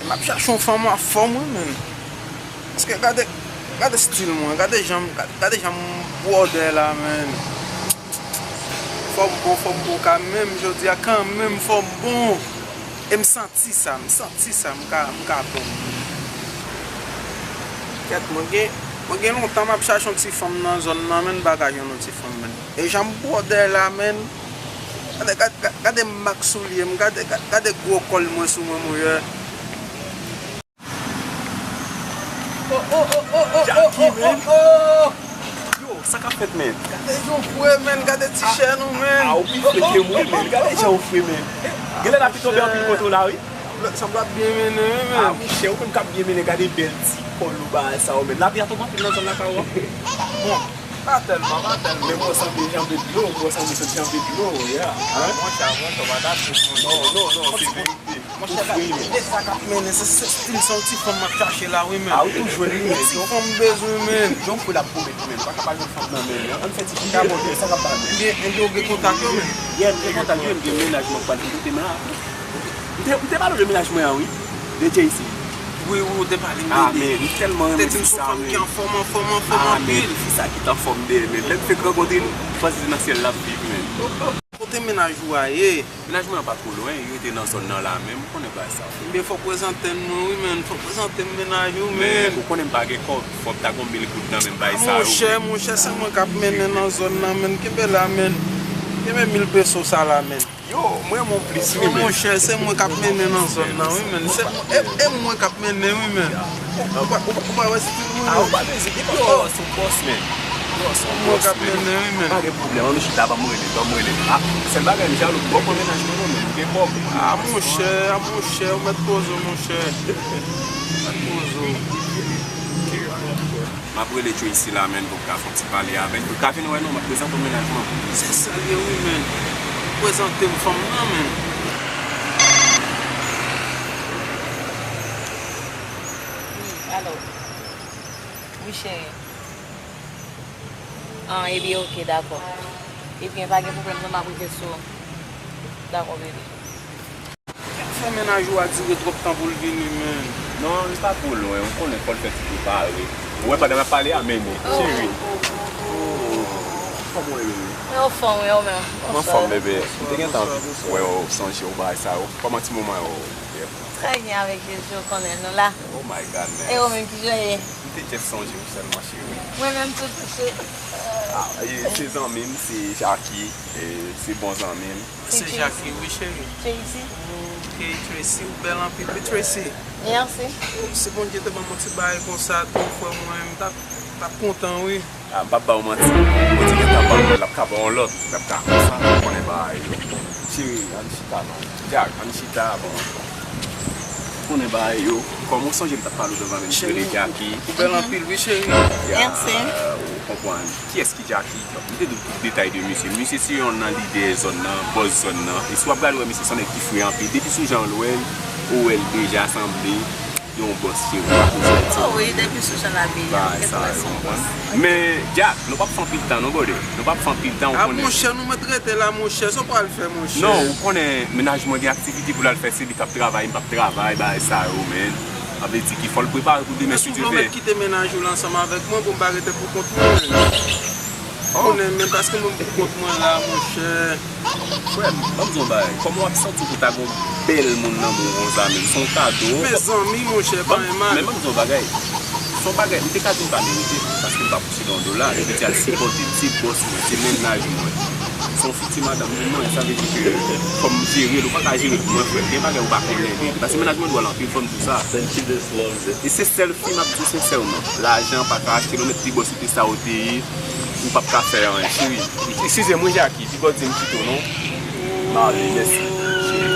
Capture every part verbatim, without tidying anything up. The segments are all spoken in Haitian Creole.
M ap chache yon fanm anfòm wi, menn. Paske gade, gade stil mwen, gade jan m, gade, gade jan m bwòdè la, menn. Fò m bon, fò m bon kanmenm, jodi a kanmenm, fò m bon. E m santi sa, m santi sa, m ka, m ka bon. Kèt, mwen gen, mwen gen lontan m ap chache yon ti fanm nan zòn nan, menn, m pa ka jwenn yon ti fanm, menn. E jan m bwòdè la, menn. Gade, gade, gade, gade mak soulye m, gade, gade, gade gwo kòl mwen sou mwen, mwen. Oh, oh, oh, oh, oh, oh, Jackie, oh, oh, man. Oh, oh. Yo, sa k ap fèt, men? Gade jan w fre, menn, gade ti chè nou, menn. Ah, ou pi fre ke mwen, men. Gade jan w fre, men. Genlè lapli tonbe anpil kote w la, wi. Sanble ap byen mennen, wi, menn. Ah, monchè, ou menm k ap byen mennen, gade bèl ti kòl ou bagay sa yo, menn. Lapli a tonbe anpil nan zòn la, pa ou? Bon, pa tèlman, pa tèlman. Men mwen sanble janbe dlo, mwen sanble sot janbe dlo, yeah. Hein? Monchè, monchè, w pa dakò, monchè. Non, non, non, se verite. Monchè, gade sa k ap mennen, se, se stil sa, yon ti fanm m ap chache la, wi, menn. Ah, ou tou jwenn li, menn. Yon ti fanm m bezwen, menn. Jan w fre l ap pwomèt ou, menn. Pa ka pa jwenn fanm nan, menn. Ann fè ti chita, bon, sa k ap pale. Ebyen, ebyen, ou gen kontak yo, menn? Yeah, m gen kontak yo, m gen mennaj mwen k pral vin kote m la. M te, m te pale w de mennaj mwen an, wi. De Jaycee. Wi, wi, ou te pale m de li. Ah, men, m tèlman renmen ti sa, men. Ou te di m se yon fanm ki anfòm, anfòm, anfòm anpil. Ah, men, fi sa ki t anfòm dèyè, men. Lè m fèk rankontre l, m panse se nan syèl l ap viv, men. Kote mennaj ou a ye? Mennaj mwen an pa twò lwen, li rete nan zòn nan la menm, ou konnen bagay sa. Ebyen, fò w prezante m mwen, wi, menn. Fò w prezante m mennaj ou, menn. Men, ou konnen m pa gen kòb, fò m ta gon mil goud nan men m, bagay sa yo, monchè, men. Monchè, se mwen k ap mennen nan zòn nan, menn. Kenbe la, menn. Kenbe mil peso sa la, menn. Yo, mwen renmen w plis, wi, men. Monchè, se mwen k ap mennen nan zòn nan, wi, men. Se mwen, e, e mwen k ap mennen, wi, men. Ou pa, ou pa, ou pa wè stil mwen, ah, ou pa bezwen, depi w wè se yon bòs, men. Yo, se yon bòs, men. Mwen k ap mennen, wi, men. Pa gen pwoblèm, ann nou chita, ban m rele, ban m rele. Ah, sèl bagay, m jalou, m pran mennaj mwen, non, men, m gen kòb. Ah, monchè, ah, monchè, ou mèt poze w, monchè. Ou mèt poze w. M ap rele Tracy la, menn, pou m ka fè yon ti pale avè l. Ou ka vin wè nou, m ap prezante w mennaj mwen. Se sa l ye, wi, menn. Prezante m fanm nan, menn. Wi, alo. Wi, cheri. An, ebyen, oke, dakò. Ebyen, pa gen pwoblèm, non, m ap rive sou ou. Dakò, bebe. Fè mennaj ou a dire twòp tan pou l vini, menn. Non, li pa twò lwen, ou konnen fò l fè ti prepare. Ou wè pandan n ap pale a, men li, cheri. Oh, oh, oh, oh. Kòman w ye, bebe? Mwen anfòm, wi, ou menm? Mwen anfòm, bebe. M te gentan wè w, sonje w, bagay sa yo. Kòman ti moman yo ye? Trè byen, avèk Jezi, ou konnen nou la. Oh my God, man. E ou menm, kijan w ye? M te just sonje w sèlman, cheri. Mwen menm tou, tou, tou. Ah, e, se zanmi m, se Jackie, e, se bon zanmi m. Se Jackie, wi, cheri. Tracy. Ok, Tracy, ou bèl anpil, wi, Tracy. Mèsi. Si Bondye te ban m yon ti bagay konsa tou, frè mwen, m t ap, t ap kontan, wi. Ah, m p ap ba w manti. Bondye gentan ban m, l ap ka ban w lòt, l ap ka konsa, ou konnen bagay yo. Cheri, ann chita non. Jack, ann chita, bon. Konnen bagay yo. Kòm ou sonje m t ap pale w devan menm, cheri, Jackie. Ou bèl anpil, wi, cheri. Ya, ou konprann. Kiyès ki Jackie? M te di w tout detay de misye. Misye se yonn nan lidè zòn nan, bòs zòn nan. E si w ap gade, w wè misye se yon nèg ki fre anpil. Depi sou jan w wè l, ou wè l deja sanble yon bòs, cheri, pa konn sa l di. Oh wi, depi sou jan l abiye, bagay sa yo, ou konprann. Men, Jack, nou p ap fè anpil tan non, brother. Nou p ap fè anpil tan, ou konnen. Ah, monchè, nou mèt rete la, monchè. Sa w pral fè, monchè? Non, ou konnen, mennaj mwen gen aktivite pou l al fè, se li k ap travay, m p ap travay, bagay sa yo, men. Sa vle di ki fò l prepare pou demen, si Dye vle. Ou mèt kite mennaj ou la ansanm avèk mwen pou m pa rete pou kont mwen. Ou konnen, men paske mwen pou kont mwen la, monchè. Frè m, ban m di w yon bagay. Kòman w ap santi w pou ta gen yon bèl moun nan men w konsa menm? Se yon kado. Mezanmi, monchè, pa yon mal. Men ban m di w yon bagay. Se yon bagay, m te ka di m pa merite, paske m pa pouse nan yon dola, epi te al sipòte m, se bòs mwen, se mennaj mwen. Se yon fiti madanm mwen, mwen, sa vle di ke fò m jere l, ou pa ka jere l pou mwen, frè m. Gen bagay ou pa konnen, paske mennaj mwen dwòl anpil, fò m di w sa. E se sèl fi m ap di w sensèman, lajan pa ka achte l, ou mèt pi bòs ou te sa ou te ye, ou p ap ka fè anyen, cheri. Eskize m wi, Jackie. Piga w di m kite w non. M ale, mèsi. Cheri.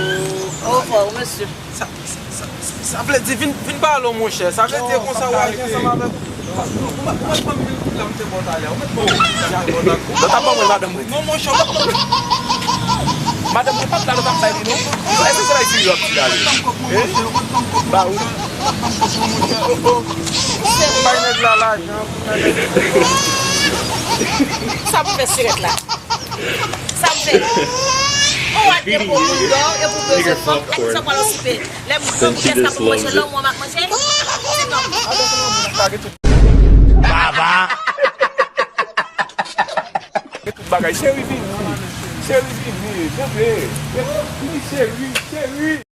Orevwa, mesye. Sa, sa, sa, sa vle di, vin, vin pale w, monchè. Sa vle di, e konsa w aji ansanm avèk ou. Ou mèt, ou mèt ban m mil goud la, m te ba w talè. Ou mèt ban m mil goud la, m te ba w talè. Non, t ap ban mwen madanm mwen. Non, monchè, ou mèt ban m. Madanm mwen pa t la, nou t ap bay li, non. Èske se bay fi yo ap di la, wi? Hein? Ba ou. Oh, oh. Bay nèg la lajan. Sa pou fè sirèt la. Sa m fè? Ou wè depo moun dò, epi w bezwen fanm, èske sa pral osipe? Lè m granmoun, èske ap manje lanmou an m ap manje? Di non. Baba. Tout bagay, cheri vini. Cheri vini. Bebe. Vini, cheri, cheri.